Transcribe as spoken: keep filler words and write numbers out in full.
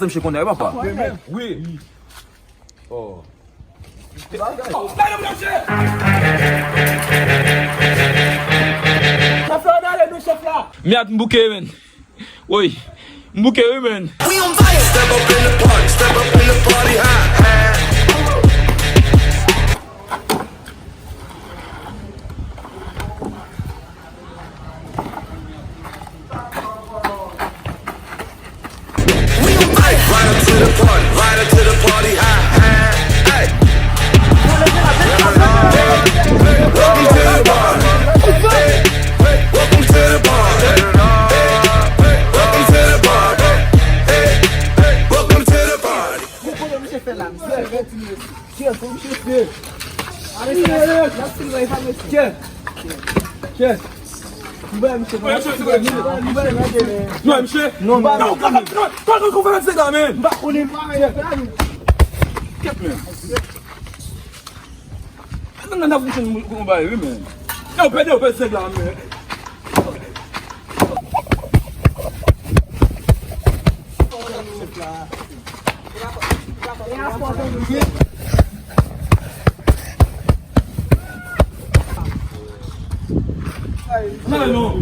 se misye konnen, wi, papa. Wi. Oh. Chèf la, n ale, nou, chèf la. Mèt, m bouke, men. Woy, m bouke, wi, men. We on fire. Step up in the party, step up in the party, high, high. We gon' fight. Right up to the party, right up to the party, high, high. Hey. Welcome to the party. Hey, hey, welcome to the party. Hey, hey, welcome to the party. Hey, hey, welcome to the party. Cheers, fò misye fè la, misye. Cheers, fò misye fè. Cheers. Cheers. Cheers. Nou ba misye, nou ba misye. Nou ba misye. Non, misye. Non, non, non, non, non, non, men. M pa konnen. Cheers. Kèt, men. Nan, nan, nan, fouti nou konba, wi, men. Yo, pede, yo, pede sèk la, men. Nan, non.